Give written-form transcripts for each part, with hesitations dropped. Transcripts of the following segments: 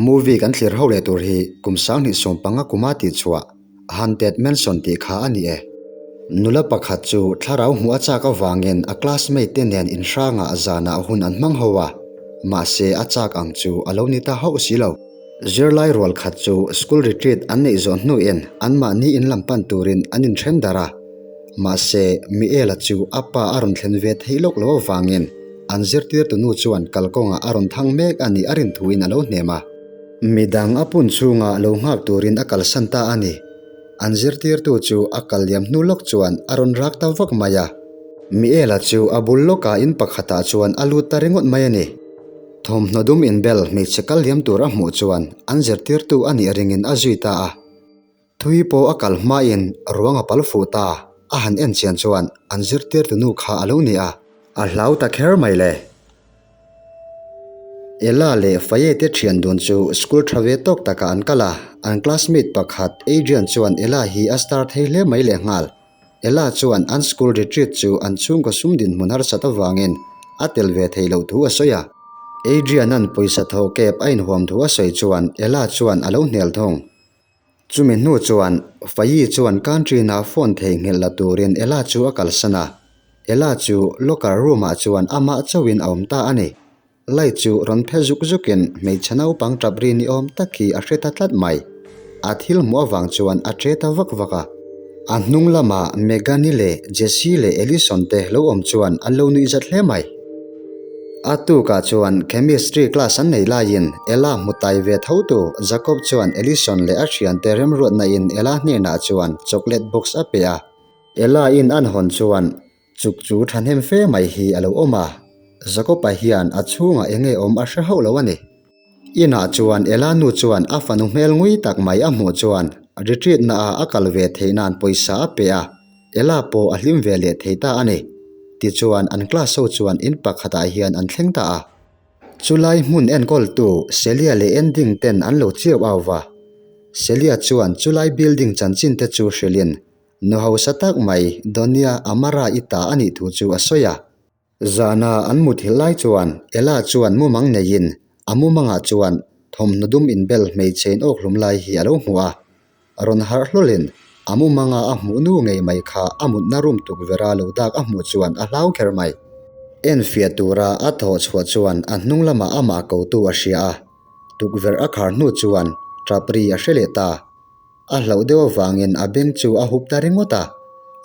Movie kan thlir ho leh tur hi kum 2015 kuma tih chhuah Haunted Mansion tih kha a ni e. Nula pakhat chu thlarau hmuh a chak avangin a classmate te nen inhrangah zanah hun an hmang ho a, mahse a chak ang chu a lo ni ta hauh si lo. Zirlai rual khat chu school retreat an neih zawh hnuin anmahni in lam pan turin an inthen darh a, mahse Miela chu a pa a rawn thlen ve theih lawk lo avangin an zirtirtu nu chuan kalkawngah a rawn thang mek a nih a rin thuin a lo hnem a. Midang a pun chhunga lo nghak turin a kalsan ta a ni. An zirtirtu chu a kal liam hnu lawk chuan a rawn rak ta vak mai a. Miela chu a bul lawkah in pakhatah chuan a lut ta ringawt mai a ni. Thawmhnaw dum inbel hmeichhe kal liam tur a hmuh chuan an zirtirtu a nih ringin a zui ta a. Thui pawh a kal hmain ruang a pal fuh ta, a han en chian chuan an zirtirtu nu kha a lo ni a. A hlau ta kher mai le. Ella leh Faye te thian dun chu school tha ve tawk takah an kal a, an classmate pakhat Adrian chuan Ella hi a star thei hle mai lehnghal. Ella chuan an school retreat chu an chhungkaw sum dinhmun harsat avangin a tel ve theih loh thu a sawi a. Adrian-a'n pawisa thaw kep a inhuam thu a sawi chuan Ella chuan a lo hnial thung. Chumi hnu chuan Fayi chuan Canteen-a phone theihnghilh la turin Ella chu a kalsan a. Ella chu locker room-ah chuan amah chauhin a awm ta a ni. Light chu rawn phe zuk zukin hmeichhe naupang tap ri ni awm tak hi a hre ta tlat mai. A thil hmuh avang chuan a che ta vak vak a. A hnung lamah Megan-i leh Jessie leh Allison te lo awm chuan an lo nuih zat hle mai. A tukah chuan Chemistry class an nei laiin Ella hmu tai ve tho tu Jacob chuan Allison leh a thiante remruatna in Ella hnenah chuan chocolate box a pe a. Ella in an hawn chuan Chuk chu thahnem fe mai hi a lo awm a, Jacob-a hian a chhungah eng nge awm a hre hauh lo a ni. Inah chuan Ella nu chuan a fanu hmel ngui tak mai a hmuh chuan retreat naah a kal ve theih nan pawisa a pe a, Ella pawh a hlim ve leh thei ta a ni. Tichuan an class ho chuan in pakhatah hian an thleng ta a. Chulai hmun enkawltu Celia leh Ending ten an lo chiau au va. Celia chuan chulai building chanchin te chu hrilhin Nu hausa tak mai Donia Amara i ta a nih thu chu a sawi a. Zana an muthilh lai chuan Ella chuan mumang neiin a mumangah chuan thawmhnaw dum inbel hmeichhe in awkhlum lai hi a lo hmu a. Rawn harh hlawlin a mumanga a hmuh nu ngei mai kha a mutna room tukverha lo dak a hmuh chuan a hlau kher mai. Enfiah tura a thawh chhuah chuan a hnung lamah amah kotu a hria a, tukverh a khar hnu chuan tap ri a hre leh ta. A hlauh deuh avangin a beng chu a hup ta ringawt a,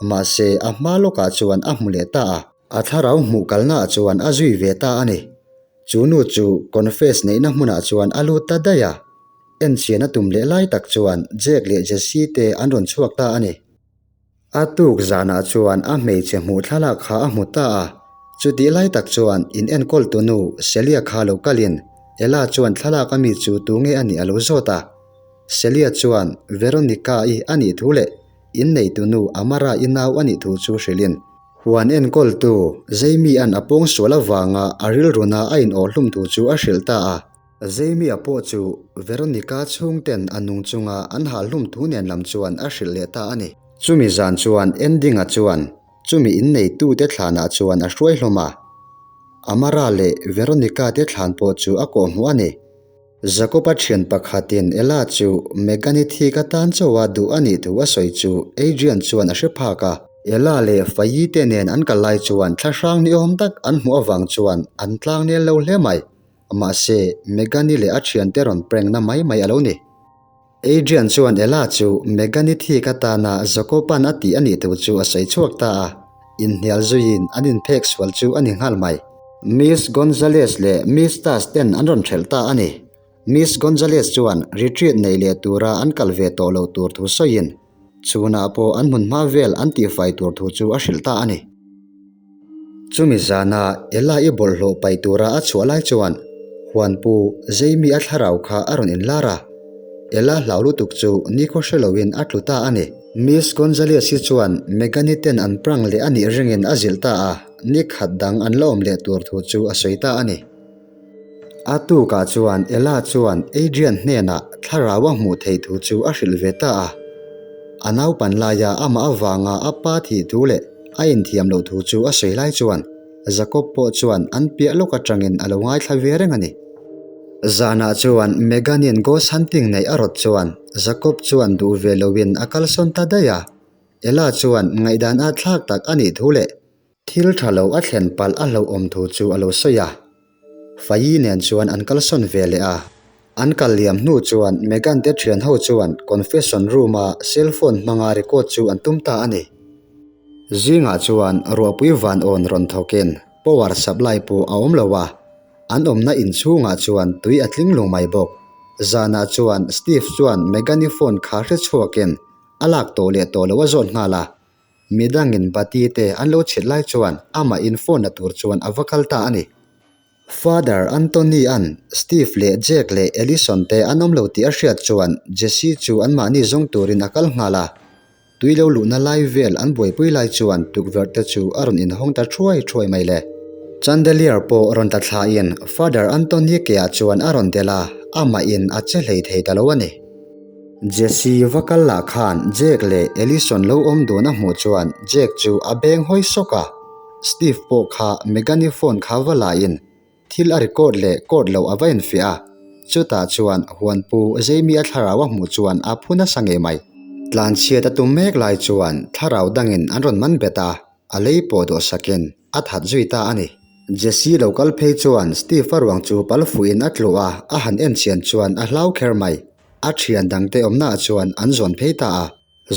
mahse a hma lawkah chuan a hmu leh ta a. A thlarau hmuh kalnaah chuan a zui ve ta a ni. Chu nu chu confess neihna hmunah chuan a lut ta daih a. Enchian a tum leh lai tak chuan Jack leh Jessie te an rawn chhuak ta a ni. A tuk zanah chuan a hmeichhe hmuh thlalak kha a hmu ta a, chutih lai tak chuan in enkawl tu nu Celia kha lo kalin Ella chuan thlalak a mi chu tunge a nih a lo zawt a. Celia chuan Veronica-i a nih thu leh inneitu nu Amara-i nau a nih thu chu hrilhin huan enkawltu Jamie-a'n a pawngsual avanga a rilruna a inawhhlum thu chu a hrilh ta a. Jamie-a pawh chu Veronica chhungten a nung chunga an halhlum thu nen lam chuan a hrilh leh ta a ni. Chumi zan chuan Ending-a chuan chumi inneitute thlanah chuan a hruai hlawm a. Amara leh Veronica te thlan pawh chu a kawhhmuh a ni. Jacob-a thian pakhatin Ella chu Megan-i thik atan chauha duh a nih thu a sawi chu Adrian chuan a hre phak a. Ella leh Fayi te nen an kal lai chuan thlahrang ni awm tak an hmuh avang chuan an tlangnel lo hle mai. Mahse, Megan-i leh a thiante rawn prank na mai mai a lo ni. Adrian chuan Ella chu Megan-i thik atana Jacob-a'n a tih a nih thu chu a sawi chhuak ta a, inhnial zuiin an inphek sual chu a ni nghal mai. Miss Gonzalez leh Miss Tas ten an rawn hrelh ta a ni. Miss Gonzalez chuan retreat nei leh tura an kal ve tawh loh tur thu sawiin, chhunah pawh an hmun hma vel an tihfai tur thu chu a hrilh ta a ni. Chumi zana Ella i bawlhhlawh paih tura a chhuah lai chuan Huanpu Jamie a thlarau kha a rawn inlar a, Ella hlau lutuk chu nikhaw hre loin a tlu ta a ni. Miss Gonzalez hi chuan Megan-i ten an prank leh a nih ringin a zilh ta a, ni khat dang an la awm leh tur thu chu a sawi ta a ni. A tukah chuan Ella chuan Adrian hnenah thlarau a hmuh theih thu chu a hrilh ve ta a. A naupan laia amah avanga a pa thih thu leh a inthiam loh thu chu a sawi lai chuan Jacob pawh chuan an piah lawk atangin a lo ngaithla ve reng a ni. Zanah chuan Megan-in ghost hunting neih a rawt chuan Jacob chuan duh ve loin a kalsawn ta daih a. Ella chuan ngaihdan a thlak tak a nih thu leh thil tha lo a thlen palh a hlauhawm thu chu a lo sawi a. Fayi nen chuan an kalsawn ve leh a. An kal liam hnu chuan Megan te thian ho chuan confession room-a cell phone hmanga record chu an tum ta a ni. Zingah chuan ruahpui van awn rawn thawkin power supply pawh a awm lo a, an awmna inchhungah chuan tui a tling lung mai bawk. Zanah chuan Steve chuan Megan-i phone kha hre chhuakin a lak tawh leh tawh lo a zawt nghal a. Midangin bati te an lo chhit lai chuan amah in phone la tur chuan a va kal ta a ni. Father Anthony-a'n Steve leh Jack leh Allison te an awm lo tih a hriat chuan Jesse chu anmahni zawng turin a kal nghal a. Tui lo luhna lai vel an buaipui lai chuan tukverh te chu a rawn inhawng ta thuai thuai mai le. Chandelier pawh rawn tla thlain Father Anthony keah chuan a rawn delh a, amahin a che hlei thei ta lo a ni. Jesse va kal lah khan Jack leh Allison lo awm dun a hmuh chuan Jack chu a beng hawi sawk a. Steve pawh kha Megan-i phone kha va lain thil a record leh court loh a va infiah a, chutah chuan huanpu Jamie-a thlarau a hmuh chuan a phu nasa ngei mai. Tlanchhiat a tum mek lai chuan thlarau dangin an rawn man bet a, a lei pawh dawhsakin a that zui ta a ni. Jesse lo kal phei chuan Steve-a ruang chu pal fuhin a tluh a, a han en chian chuan a hlau kher mai. A thian dangte awmnaah chuan an zawn phei ta a.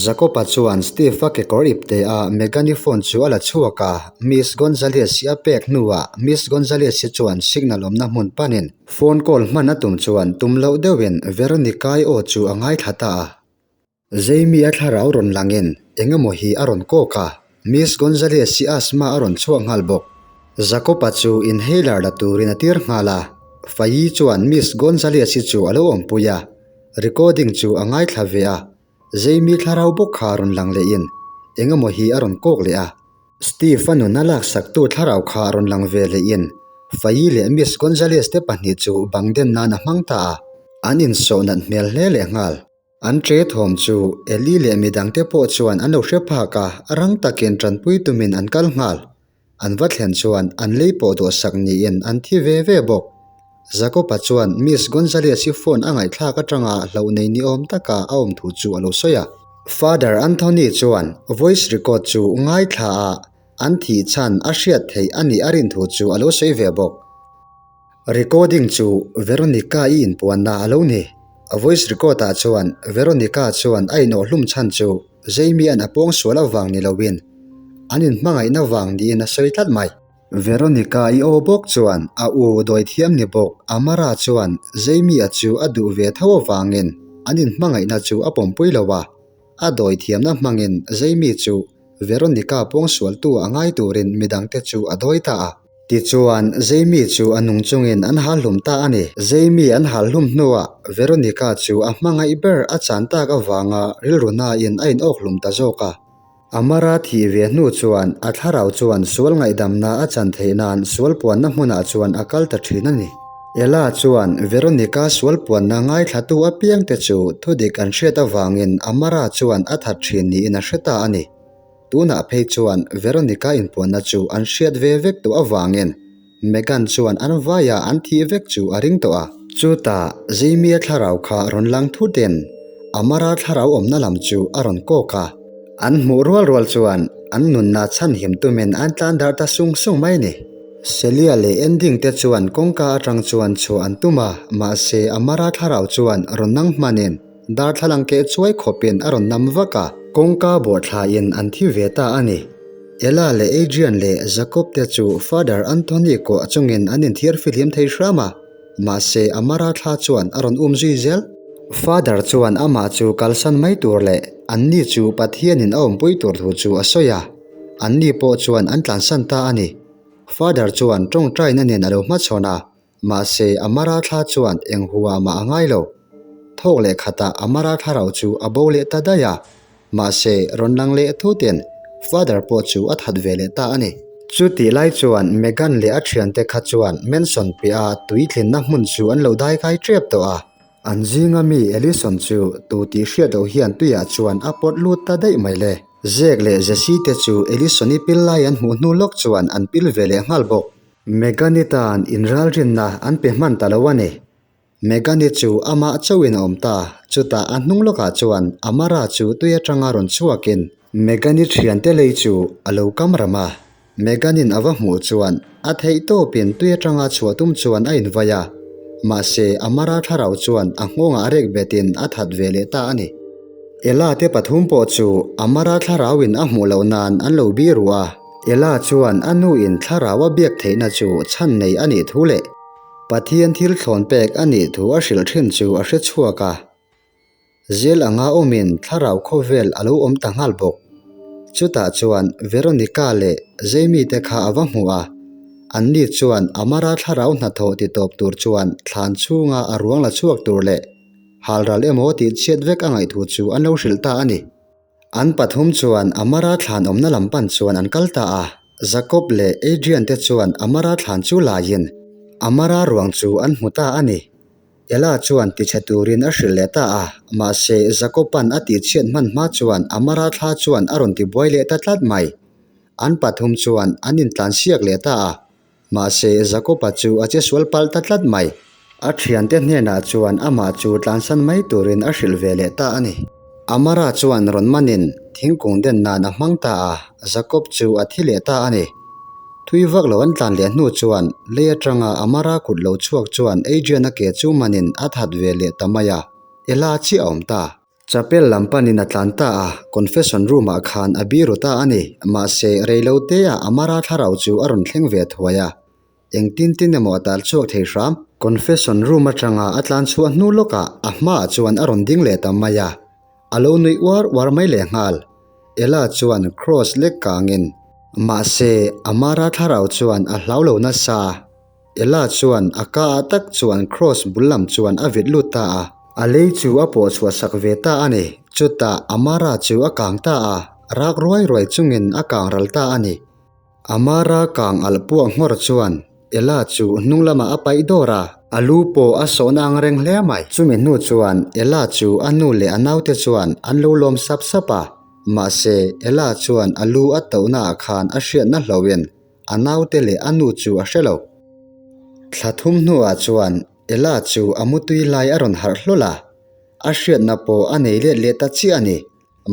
Jacob-a chuan Steve-a kekawr ipte a Megan-i phone chu a la chhuak a, Miss Gonzalez-i a pek hnuah Miss Gonzalez-i chuan signal awmna hmun panin phone call hman a tum chuan tum loh deuhin Veronica-i aw chu a ngaithla ta a. Jamie-a thlarau rawn langin eng emaw hi a rawn kawk a, Miss Gonzalez-i asthma a rawn chhuak nghal bawk. Jacob-a chu inhaler la turin a tir nghal a, Fayi chuan Miss Gonzalez-i chu a lo awmpui a, recording chu a ngaithla ve a. Jamie thlarau bawk kha rawn lang lehin eng emaw hi a rawn kawk leh a. Steve a nuna laksaktu thlarau kha rawn lang ve lehin Fayi leh Miss Gonzalez te pahnih chu bang den nan a hmang ta a. An insawh nat hmel hle leh nghal. An ṭe thawm chu Ellie leh midangte pawh chuan an lo hre phak a, rang takin ṭanpui tumin an kal nghal. An va thlen chuan an lei pawh dawhsak niin an thi ve ve bawk. Jacob-a chuan Miss Gonzalez-i phone a ngaihthlak atanga hlauh nei ni awm taka a awm thu chu a lo sawi a. Father Anthony chuan voice record chu ngaithla a an thih chhan a hriat theih a nih a rin thu chu a lo sawi ve bawk. Recording chu Veronica-i inpuanna a lo ni. A voice record-ah chuan Veronica chuan a inawhhlum chhan chu Jamie-a'n a pawngsual avang ni loin an inhmangaihna vang niin a sawi tlat mai. Veronica-i aw bawk chuan a u dawithiam ni bawk Amara chuan Jamie-a chu a duh ve tho avangin an inhmangaihna chu a pawmpui lo a, a dawithiamna hmangin Jamie chu Veronica pawngsualtu a ngai turin midangte chu a dawi ta a. Tichuan, Jamie chu a nung chungin an hal hlum ta a ni. Jamie an hal hlum hnuah Veronica chu a hmangaih ber a chan tak avanga rilru nain a inawk hlum ta zawk a. Amara thih ve hnu chuan a thlarau chuan sual ngaihdamna a chan theih nan sual puanna hmunah chuan a kal ta thin a ni. Ella chuan Veronica sual puanna ngaithlatu apiangte chu thudik an hriat avangin Amara chuan a that thin niin a hre ta a ni. Tunah phei chuan Veronica inpuanna chu an hriat ve vek tawh avangin Megan chuan an vaia an thih vek chu a ring tawh a. Chutah Jamie-a thlarau kha rawn lang thutin Amara thlarau awmna lam chu a rawn kawk a. An hmuh rual rual chuan an nunna chhanhim tumin an tlan darh ta sung sung mai ni. Celia leh Ending te chuan kawngka atang chuan chhuah an tum a, mahse Amara thlarau chuan rawn nang hmanin Darthlalang keh chuai khawpin a rawn nam vak a, kawngka bawhthlain an thi ve ta a ni. Ella leh Adrian leh Jacob te chu Father Anthony kawh chungin an inthiar fihlim thei hram a, mahse Amara thla chuan a rawn um zui zel. Father chuan amah chu kalsan mai tur leh anni chu Pathianin a awmpui tur thu chu a sawi a, anni pawh chuan an tlansan ta a ni. Father chuan tawngtaina nen a lo hmachhawn a, Mahse, Amara thla chuan eng hua mah a ngai lo. Thawk leh khatah Amara thlarau chu a bo leh ta daih a. Mahse, rawn lang leh thutin Father pawh chu a that ve leh ta a ni. Chutih lai chuan Megan leh a thiante kha chuan Mansion piaha tui tlinna hmun chu an lo dai kai tep tawh a. An zinga mi Allison chu tu tih hriat loh hian tuiah chuan a pawt lut ta daih mai le. Zek leh Jessie te chu Allison-i pil lai an hmuh hnu lawk chuan an pil ve leh nghal bawk. Megan-i tan inralrinna an pe hman ta lo a ni. Megan-i chu amah chauhin a awm ta, chutah a hnung lawkah chuan Amara chu tui atanga rawn chhuakin Megan-i thiante lei chu a lo kam ram a. Megan-in a va hmuh chuan a theih tawpin tui atanga chhuah tum chuan a invai a, mahse Amara thlarau chuan a nghawngah a rek betin a that ve leh ta a ni. Ella te pathum pawh chu Amara thlarauin a hmuh loh nan an lo bi ruh a, Ella chuan a nuin thlarau a biak theihna chu chhan nei a nih thu leh Pathian thil thlawn pek a nih thu a hrilh thin chu a hre chhuak a. Zel anga awmin thlarau khawvel a lo awm ta nghal bawk. Chutah chuan Veronica leh Jamie te kha a va hmu a, anni chuan Amara thlarau hnathawh ti tawp tur chuan thlan chhunga a ruang la chhuak tur leh halral emaw tih chhiat vek a ngaihthu chu an lo hrilh ta a ni. An pathum chuan Amara thlan awmna lam pan chuan an kal ta a, Jacob leh Adrian te chuan Amara thlan chu laiin Amara ruang chu an hmu ta a ni. Ella chuan tichhe turin a hrilh leh ta a, mahse Jacob-a'n a tihchhiat hman hma chuan Amara thla chuan a rawn tibuai leh ta tlat mai. An pathum chuan an intlansiak leh ta a, Mahse, Jakoba chu a che sual palh ta tlat mai. A thiante hnenah chuan amah chu tlansan mai turin a hrilh ve leh ta a ni. Amara chuan rawn manin thingkung den nan a hmang ta a, Jakob chu a thi leh ta a ni. Thui vak lo an tlan leh hnu chuan lei atanga Amara kut lo chhuak chuan Adrian-a ke chu manin a that ve leh ta mai a, Ela chiah a awm ta. Chapel lam panin a tlan ta a, confession room ah khan a biru ta a ni. Mahse, reilote ah Amara thlarau chu a rawn thleng ve thuai a, engtin tin emaw a tal chhuak thei hram. Confession room atanga a tlan chhuah hnu lawkah a hmaah chuan a rawn ding leh ta mai a, a lo nuih uar uar mai leh nghal. Ella chuan cross lek kangin. Mahse, Amara thlarau chuan a hlau lo nasa. Ella chuan a ka ah tak chuan cross bul lam chuan a vit lut ta a. A lei chu a pawh chhuah sak ve ta a ni. Chutah Amara chu a kang ta a, rak ruai ruai chungin a kang ral ta a ni. Amara kang alh puak nghawr chuan Ella chu hnung lamah a paih dawr a. A lu pawh a sawhna ang reng hle mai. Chumi hnu chuan Ella chu a nu leh a naute chuan an lo lawm sap sap a. Mahse, Ella chuan a lu a tohna ah khan a hriatna hlohin A naute leh a nu chu a hre lo. Thla thum hnuah chuan Ella chu a mutui lai a rawn harh hlawl a, a hriatna pawh a nei let leh ta chiah a ni.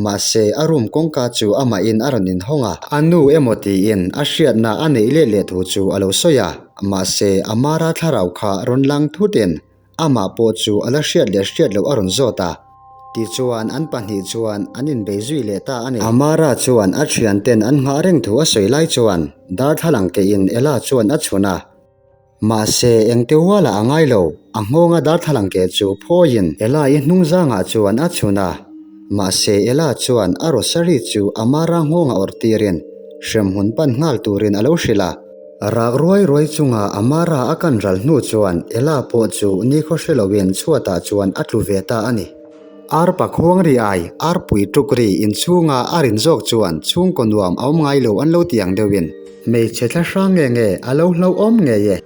Mahse, a room kawngka chu amahin a rawn inhawng a. A nu emaw tiin a hriatna a neih let leh thu chu a lo sawi a, mahse Amara thlarau kha rawn lang thutin Amah pawh chu a la hriat leh hriat loh a rawn zawt a. Tichuan, an pahnih chuan an inbei zui leh ta a ni. Amara chuan a thianten an nghah reng thu a sawi lai chuan darthlalang keiin Ella chuan a chhun a. Mahse, engte hualah a ngai lo, a nghawnga darthlalang keh chu phawiin Ella-i hnungzangah chuan a chhun a. Mahse, Ella chuan a rosary chu Amara nghawnga awrh tirin hremhmun pan nghal turin a lo hrilh a. Rak ruai ruai chunga Amara a kan ral hnu chuan Ella pawh chu nikhaw hre loin chhuatah chuan a tlu ve ta a ni. Arpa khuang ri ai, arpui tuk ri inchhunga a rin zawk chuan chhungkaw nuam a awm ngai lo an lo ti ang deuhin. Hmeichhe thla hrang nge nge a lo hlauhawm ngei e.